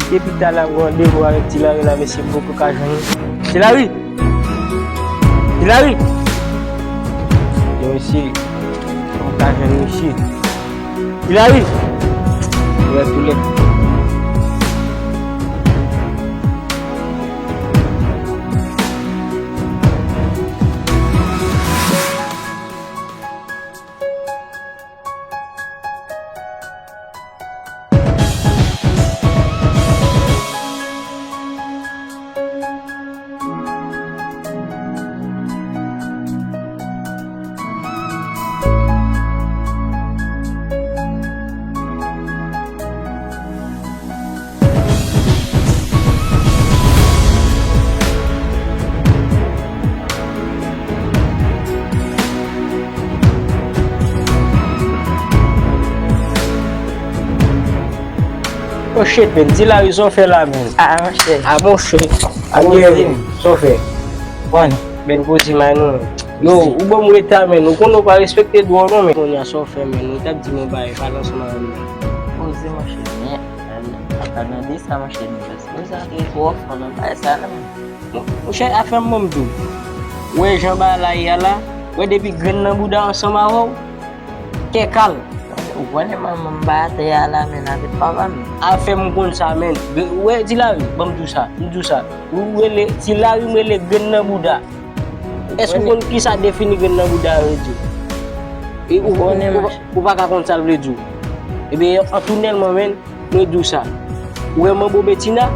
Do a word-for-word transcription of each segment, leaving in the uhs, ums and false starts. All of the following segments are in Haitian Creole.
Depi talè m gen randevou avèk Ti Lari la, mesye, m poko ka jwenn li. Ti Lari! Ti Lari! Yo, mesye, m poko ka jwenn misye. Ti Lari! Yo, tou lè. Oh shit, man. Ti Lari, sa w fè la, man? Ah, monchè. Ah, monchè. Ah, monchè, sa w fè? Bon. Ben, poze may non. Yo, ou ban m reta, man. Ou konnen ou pa respekte dwa w non, man. Kounye a sa w fè, man? Ou t ap di m yon bagay, pale ansanm avè m, man. Poze, monchè. Men, ata nan de sa, monchè. Nou pa sipoze antre twò fon nan bagay sa, non. Monchè, afè m, ban m di w. Ou wè jan bagay la ye a la? Ou wè depi grenn nan bouda ansanm avè w? Kè kal. Ou konnen manman m pa atè a la, men avèk papa m. Afè m konn sa, men. Ou wè, Ti Lari, ban m di w sa, m di w sa. Ou rele, Ti Lari m rele grenn nan bouda. Èske ou konn kisa defini grenn nan bouda vle di? E ou, ou, ou, ou pa ka konn sa l vle di w. Ebyen, antounèlman, men, mwen di w sa. Ou wè manbo Betina?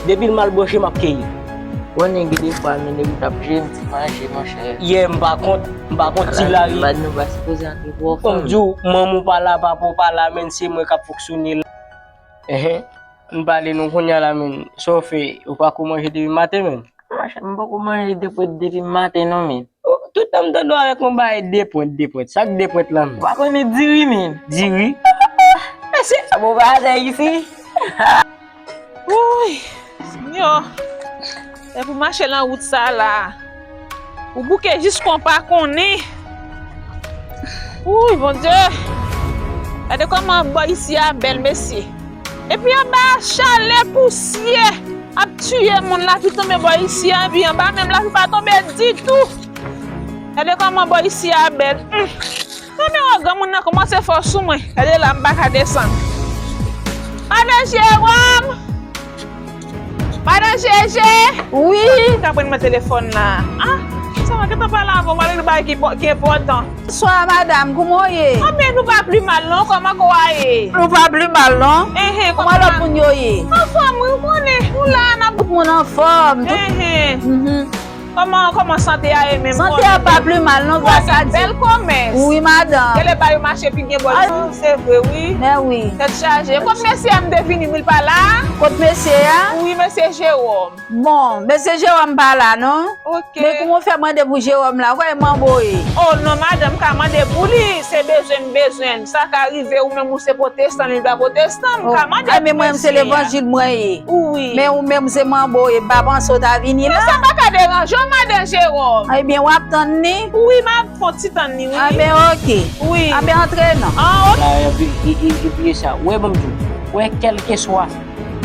Depi l mal branche, m ap keyi. Konnen gen defwa, men depi w t ap jere m ti manje, monchè. Yè, m pa kont, m pa kont Ti Lari. Bad nou pa sipoze antre twò fon. Kòm di w, manman w pa la, papa w pa la, men se mwen k ap fonksyone la. Enhen. Ann pale non kounye a la, men. Sa w fè, ou pako manje depi maten, men? Monchè, m poko manje depwent depi maten, non, men. Tout tan m tande w avèk yon bagay depwent, depwent. Sa k depwent la, men? Ou pa konnen diri, men? Diri? Mesye, sa bon pa atè isi. Wouy, Senyè, lè pou mache nan wout sa la, ou bouke jis kon pa konnen. Wouy, Bondye, gade kòman bò isi a bèl, mesye. Epi anba a, chalè pousyè ap tiye moun, lapli tonbe bò isi a, epi anba menm lapli pa tonbe ditou. Gade kòman bò isi a bèl. Humm. Gade yon granmoun nan kòmanse fò sou mwen. Gade la, m pa ka desann. Madan Jewòm! Madan Jeje! Wi. Ka pran nan telefòn la. Ah, sa mwen gentan pale avè w, mwen gen bagay ki enpò-, ki enpòtan. Bonswa, madanm, kouman w ye? Anben, nou pa pli mal non, kòman kò a ye? Nou pa pli mal non. Enhen, kòman lòt moun yo ye? Anfòm, wi, ou konnen, nou la, n ap. Tout moun anfòm. Enhen. Kòman, kòman sante a ye menm? Sante a pa pli mal non, gras a Dye. Bèl komès. Wi, madanm. Genlè bagay yo mache pi byen bò isit. Se vre, wi. Men wi. Tèt chaje. Kot mesye a m te vini, wi, l pa la? Kot mesye a? Wi, mesye Jewòm. Bon, mesye Jewòm pa la non. Ok. Men kouman w fè mande pou Jewòm la? Ou kwè manbo ye? Oh non, madanm, m ka mande pou li. Se bezwen m bezwen l. Sa ka rive ou menm ou se pwotestan, li pa pwotestan, m ka mande pou mesye a. Oh, men mwen, m se levanjil mwen ye. Wi. Men ou menm se manbo ye, m pa panse w ta vini la. Men sa pa ka deranje w, madan Jewòm. Ebyen, w ap tann li? Wi, m ap fè yon ti tann li, wi. Anben, oke. Wi. Anben, antre non. Ah, oke. La, epi, e, e, epi e sa, w wè, ban m di w, w wè, kèlkeswa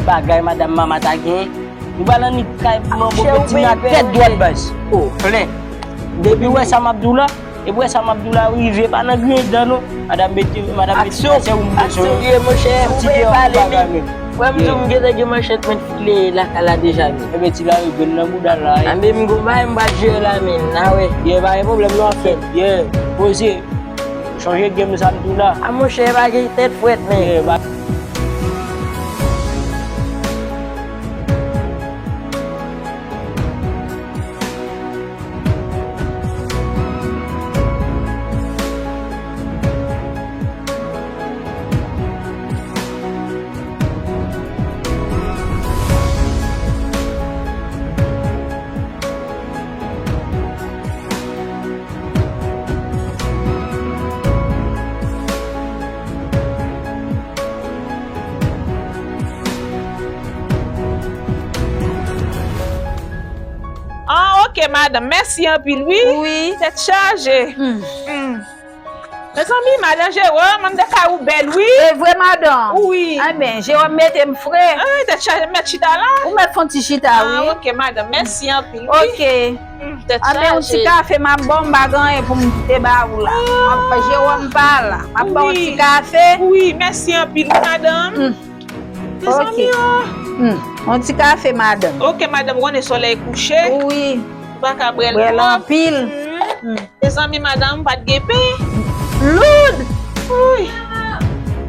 bagay madanm Mama ta genyen, nou pral annik kay manbo Betina tèt dwat baz. Oh, klè. Depi w wè sa m ap di w la, Epi w wè sa m ap di w la rive, pa nan griyen dan non. Madanm Beti-, madanm Betina, se ou m bezwen. Aksyon, aksyon, ye, monchè, ou peye pale li. Frè m di w m gentan gen manchèt mwen file lakay la deja, men. Enben, Ti Lari, grenn nan bouda l la, wi. Anben, m gon bagay m pral jere la, men, n a wè. Ye, pa gen pwoblèm non, frè m. Ye, poze. Chonje game sa m di w la. A, monchè, pa gen tèt frèt, men. Ye, pa Ah, oke, madanm. Mèsi anpil, wi. Wi. Tèt chaje. Hmm. Hmm. Mezanmi, madan Jewòm, m te ka ou bèl, wi. E vre, madan? Wi. Enben, Jewòm mete m fre. Ay, tèt chaje, m mèt chita la? Ou mèt fè yon ti chita, wi. Ah, ok, madan, mèsi anpil, wi. Ok. Hmm, tèt chaje. Enben, yon ti kafe m ap ba w, m pa gen anyen pou m te ba ou la. Ah. M ap, Jewòm pa la. M ap ba w yon ti kafe. Wi, mèsi anpil, wi, madan. Hmm. Mezanmi, oh. Hmm. Yon ti kafe, madan. Ok, madan, ou konnen solèy kouche. Wi. Ou pa ka bwè l twòp. Bwè l anpil. Hmm. Hmm. Mezanmi, madan, ou pa t gen pen? Loud! Wi.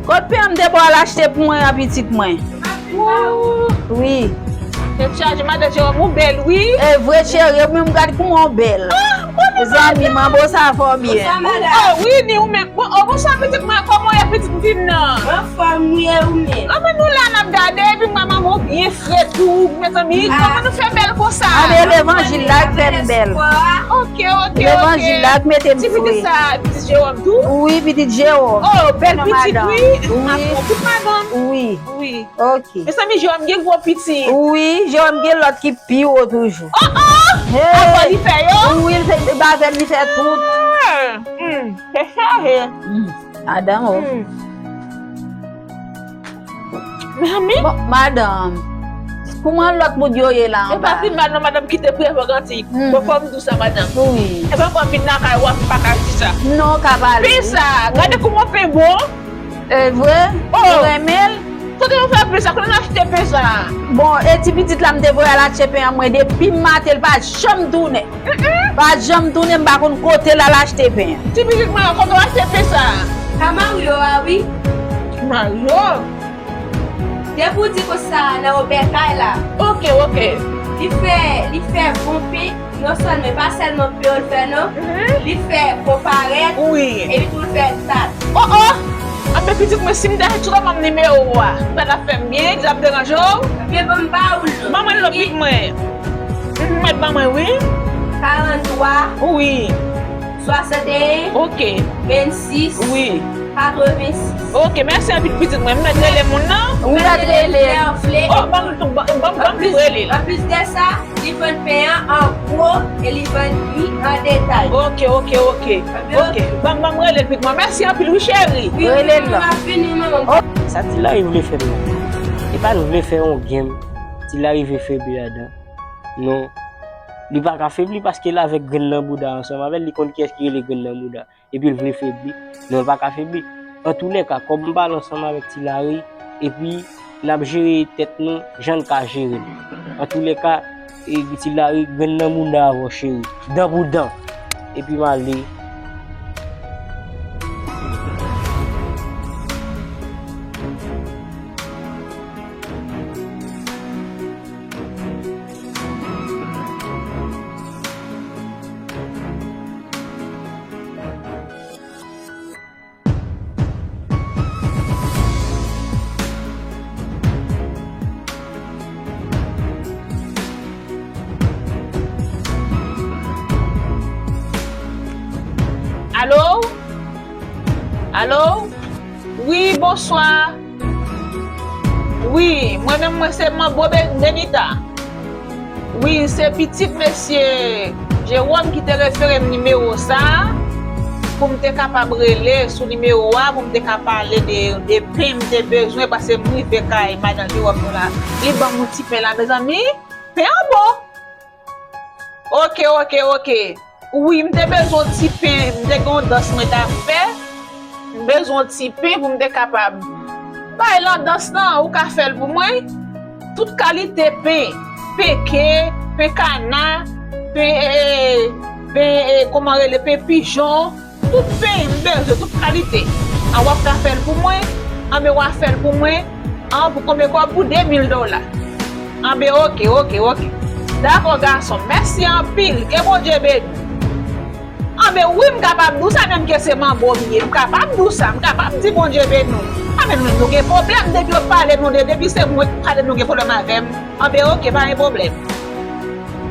Kot pen an m te ba w al achte pou mwen an, pitit mwen? Ooh. Wi. Tèt chaje, madan Jewòm, ou bèl, wi. E vre, cheri, ou menm gad kouman w bèl. Ah, mezanmi, manbo sa fè w byen. Oh, wi, ni ou menm. Bon, oh, bonswa, pitit mwen, kòman w ye, pitit m vin nan? Anfòm, wi, e ou menm? Anben, nou la, n ap gade, epi mwen, manman, ou byen fre tou, mezanmi, kòman nou fè bèl konsa? Anben, levanjil la k fè m bèl. Ok, ok, ok. Levanjil la k mete m fre. Ti pitit sa, pitit Jewòm tou? Wi, pitit Jewòm. Oh, bèl pitit, wi. Wi. Tout madanm. Wi. Wi. Ok. Mezanmi, Jewòm gen gwo pitit. Wi, Jewòm gen lòt ki pi wo toujou. Oh, oh! Hey! Ankò li fè yo? Wi, li fè, li bavèt, li fè tout. Ah, hmm, se chaje. Hmm, madanm, oh. Hmm. Mezanmi. Bon, madanm, kouman lòt moun yo ye la anba? E pa pi mal non, madanm, kite prevògantik. Hmm. Bon, fò m di w sa, madanm. Wi. E pa fò m vin lakay ou, ou pa ka di sa. Non, ka pale. Pen sa, gade kouman pen bon. E vre? Oh! Ou renmen l? Kote nou fè pen sa? Kote n achte pen sa? Bon, e ti pitit la m te voye al achte pen an, mwen depi maten l pa janm tounen. Mm-mm. Pa janm tounen, m pa konn kote l al achte pen an. Ti pitit mwen, kote w achte pen sa? Ka Mario a, wi. Mario? Depi w di konsa nan Wobè kay la. Ok, ok. Li fè, li fè bon pen. Non sèlman, pa sèlman pen yo l fè non, li fè bon parèt, wi, epi tou l fè tat. Oh, oh! Anben pitit mwen, si m ta jwenn sou manman m nimewo a, ou pa t ap fè m byen, li t ap deranje w? Ebyen, ban m ba ou l non. Ban mwen l non, pitit mwen. M mèt ban mwen, wi. Karant twa. Wi. Swasanteyen. Ok. Vennsis. Wi. Katrevensis. Ok, mèsi anpil pitit mwen. M mèt rele moun nan? Ou mèt rele. Oh, ban m, ban m, ban m, ban m rele l. Anplis de sa, li vann pen an an gwo e li vann li an detay. Ok, ok, ok. Ok. Ban m, ban m rele l pitit mwen. Mèsi anpil, wi, cheri. Rele l non. Sa Ti Lari vle fè m nan? E pa l vle fè yon game. Ti Lari vle fè bri ladan. Non. Li pa ka febli paske l avèk grenn nan bouda ansanm avè l, li konn kiyès ki rele grenn nan bouda. Epi l vle febli. Non, l pa ka febli. Antoulèka, kòm m pale ansanm avèk Ti Lari, epi n ap jere tèt nou jan n ka jere l. Antoulèka, e, Ti Lari, grenn nan bouda avè w, cheri. Dan pou dan. Epi m ale. Alo? Alo? Wi, bonswa. Wi, mwen menm, mwen se Manbo Be-, Benita. Wi, se pitit mesye Jewòm ki te refere m nimewo sa a, pou m te kapab rele sou nimewo a, pou m te ka pale de, de pen m te bezwen, paske m rive kay madan Jewòm la. Li ban m yon ti pen la, mezanmi. Pen an bon. Ok, ok, ok. Wi, m te bezwen yon ti pen, m te gen yon dans mwen t ap fè. M bezwen yon ti pen pou m te kapab bay nan dans lan, ou ka fè l pou mwen. Tout kalite pen, pen ke, pen kana, pen, e, pen, e, kòman rele, pen pijon. Tout pen m bezwen, tout kalite. An w ap ka fè l pou mwen, anben w a fè l pou mwen, an pou konbyen kòb? Pou de mil dola. Anben oke, oke, oke. Dakò gason, mèsi anpil, ke Bondye beni w. Anben wi, m kapab di w sa menm ke se manbo m ye, m kapab di w sa, m kapab di Bondye beni w. Anben nou, nou gen pwoblèm depi yo pale nou de, depi se mwen k pale nou gen pwoblèm avè m. Anben oke, pa gen pwoblèm.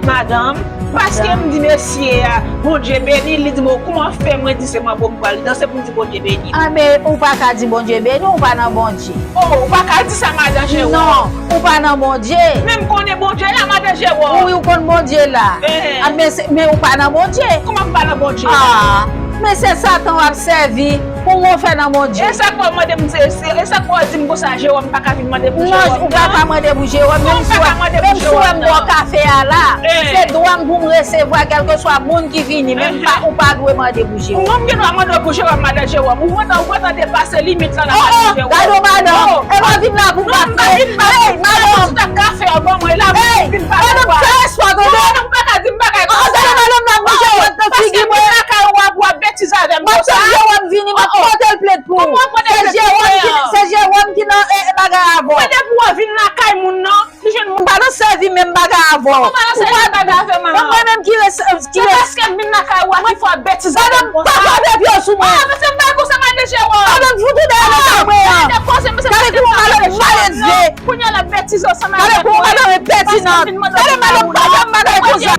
Madanm, paske m di mesye a, Bondye beni l, li di m, o, kòman fè mwen di se manbo m pral danse pou m di Bondye beni l? Anben, ou pa ka di Bondye beni w, ou pa nan Bondye. O, ou pa ka di sa, madan Jewòm. Non, ou pa nan Bondye. Men m konnen Bondye la, madan Jewòm. Wi, ou konn Bondye la. Enhen. Anben, se, men ou pa nan Bondye. Kòman m pa nan Bondye? A. Men se Satan w ap sèvi pou w fè nan Bondye. E sa k fè w mande m se, se, e sa k fè w di m konsa, Jewòm pa ka vin mande pou Jewòm nan? Non, ou pa ka mande pou Jewòm, menm si w, menm si w wè m bwè kafe a la, se dwa m pou m resevwa kèlkeswa moun ki vini, men m pa, ou pa dwe mande pou Jewòm. Non, m gen dwa mande w pou Jewòm, madan Jewòm. Ou gentan, ou gentan depase limit lan nan madan Jewòm. Oh, oh, gade yon madan. E w ap vin la pou w pa fè. Hey, madan. Ou t ap ka fè, ban mwen la, vin pale. Madan, fè respè, tande. Non, ou pa ka di m bagay konsa. Oh, gade madan nan bouje pòt nan figi mwen. Paske m vin lakay ou, w ap, w ap betize avè m konsa. M ap tann Jewòm vini, m ap pote l plent pou ou. Se Jewòm ki, se Jewòm ki nan, eh, bagay avè w. Mwen depi w vin lakay moun nan, li jwenn moun. M pa nan sèvi menm bagay avè w. Ou pa nan sèvi menm bagay avè m. Mwen menm ki res-, ki res-, se paske m vin lakay ou a ki fè w ap betize avè m konsa. Madan, pa frape pye w sou mwen. Ah, mesye, m pa konsa, madan Jewòm. Madan, fout ou dèyè lakay mwen an. Gade kouman madan maledve. Kounye a l ap betize ansanm avèk mwen. Gade kouman madan enpètinant. Gade madan pa janm bagay konsa.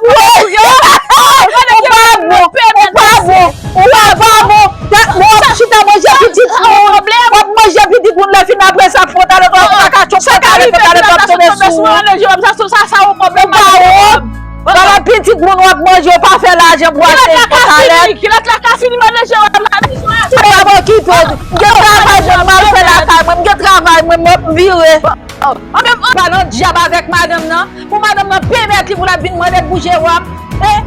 Ou pa bon, ou pa bon, ou pa bon. Ou pa bon. Bon, w ap chita manje pitit moun. W ap manje pitit moun, lè fini apre sa, pantalon, w ap kaka chòk pantalon, pantalon ap tonbe sou ou. Ou pa wont. Pandan pitit moun w ap manje, w pa fè lajan pou achte pantalon. Kilòt la ka fini, kilòt la ka fini, madan Jewòm la. M pa okipe w. M gen travay mwen, m al fè lakay mwen, m gen travay mwen, m ap vire. Anben, pa nan dyab avèk madanm nan. Pou madanm nan pèmèt li pou l ap vin mande m pou Jewòm. Eh,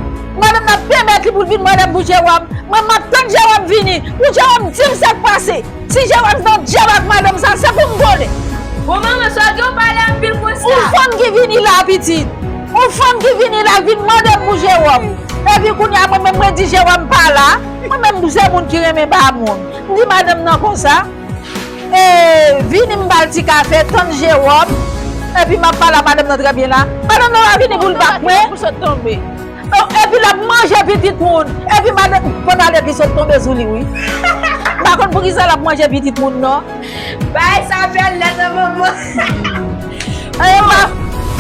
madanm nan pèmèt li pou l vin mande m pou Jewòm. Mwen, m ap tann Jewòm vini. Pou Jewòm di m sa k pase. Si Jewòm nan dyab ak madanm sa, se pou m konnen. Bon, manman, sa w gen w pale anpil konsa? Yon fanm ki vini la, pitit. Yon fanm ki vini la, vin mande m pou Jewòm. Epi kounye a, mwen menm, mwen di Jewòm pa la. Mwen menm, se moun ki renmen ba moun. M di madanm nan konsa. E, vini m ba l ti kafe, tann Jewòm. Epi m ap pale a madanm nan trè byen la. Madanm nan pa vini pou l bat mwen. Pou sot tonbe. Epi l ap manje pitit moun. Epi madanm, pantalon li sot tonbe sou li, wi. M pa konn poukisa l ap manje pitit moun, non. Bagay sa bèl nèt, manman. E, m pa,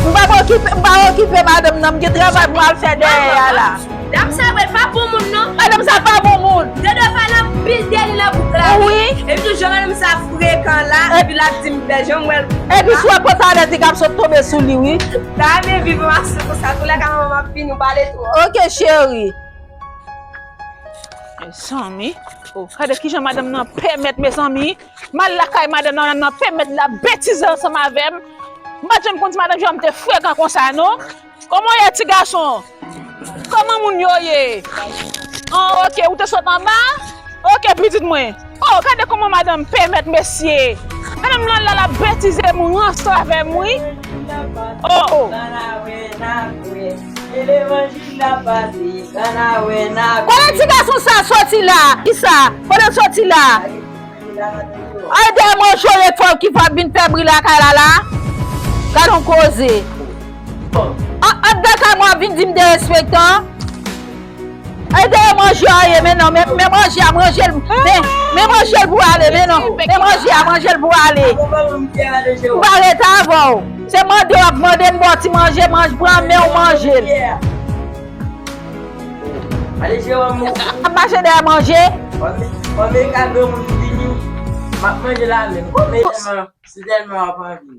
m pa okipe, m pa okipe madanm nan. M gen travay pou m al fè dèyè a la. Dam sa vre, l pa bon moun, non. Madanm sa pa bon moun. Yo dwe pale anpil de li nan bouk la, wi. Epi tou jan madanm sa frekan la, epi l ap di m bèl, jan m wè l. Epi sou pantalon li k ap sot tonbe sou li, wi. M ta renmen viv yon aksyon konsa, tou lè ka manman m ap vini, ou pale twòp. Oke, cheri. Mezanmi. Oh, gade kijan madanm nan pèmèt, mezanmi. M al lakay madanm nan, madanm nan pèmèt l ap betize ansanm avè m. M pa t janm konn si madanm Jewòm te frekan konsa, non. Kòman w ye, ti gason? Kòman moun yo ye? An, oke, ou te sot anba? Oke, pitit mwen. Oh, gade kòman madanm pèmèt mesye. Madanm nan la, l ap betize moun ansanm avè m, wi. Oh, oh. Kote ti gason sa soti la? Kisa? Kote l soti la? Ay, dèyè manje w ye fò ki fè w vin fè bri lakay la la. Gad on koze. An, anndan kay mwen ap vin di m derespektan. Ay, dèyè manje w ye, men non, men, men manje a, manje l, men, men manje l pou ale, men non. Men manje a, manje l pou ale. M pa rete avè w. Se mande w ap mande m ba w ti manje, manje, pran men w manje l. Ale Jewòm, ou ap mache dèyè manje. Kòm, kòm e ka granmoun vini, m ap manje la menm. Kòm e tèlman, si tèlman w ap anvi.